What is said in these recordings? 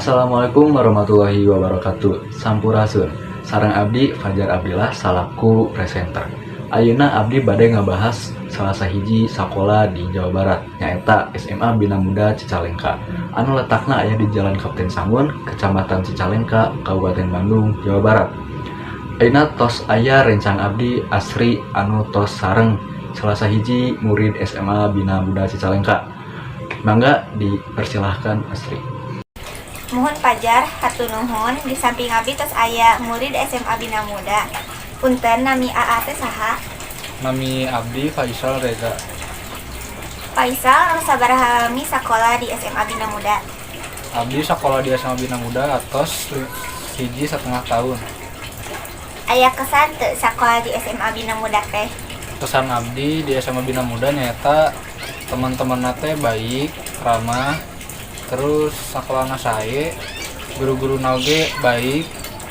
Assalamualaikum warahmatullahi wabarakatuh. Sampurasun. Sareng abdi Fajar Abdillah salaku presenter. Ayeuna abdi bade ngabahas salah sahiji sakola di Jawa Barat, nyaeta SMA Bina Muda Cicalengka, anu letakna aya di Jalan Kapten Sangun, Kecamatan Cicalengka, Kabupaten Bandung, Jawa Barat. Ayeuna tos aya rencang abdi, Asri, anu tos sareng salah sahiji murid SMA Bina Muda Cicalengka. Mangga dipersilahkan, Asri. Muhun, Pajar, hatur nuhun. Di samping abdi tos aya murid SMA Bina Muda. Punten, nami Aa teh saha? Nami abdi Faisal Reza. Faisal, sabaraha lami sakola di SMA Bina Muda? Abdi sekolah di SMA Bina Muda atos 1,5 tahun. Aya kesan teu sakola di SMA Bina Muda teh? Kesan abdi di SMA Bina Muda nyaeta teman-teman teh baik, ramah, terus sekolahna sae, guru-guruna oge baik,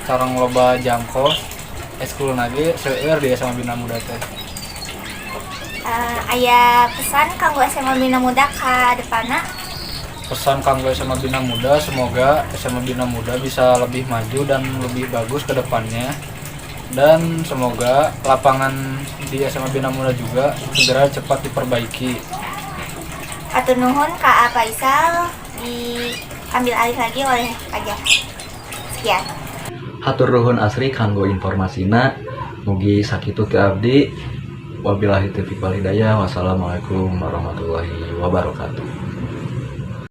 sareng loba jam kos, eskul ge seueur di SMA Bina Muda teh. Aya pesan kanggo SMA Bina Muda ka depanna? Pesan kanggo SMA Bina Muda, semoga SMA Bina Muda bisa lebih maju dan lebih bagus ke depannya. Dan semoga lapangan di SMA Bina Muda juga segera cepat diperbaiki. Hatur nuhun ka Faisal, diambil alih lagi oleh Fajar. Sekian. Hatur nuhun, Asri, kanggo informasina. Mugi sakitu ti abdi. Wabillahi taufiq wal hidayah. Wassalamualaikum warahmatullahi wabarakatuh.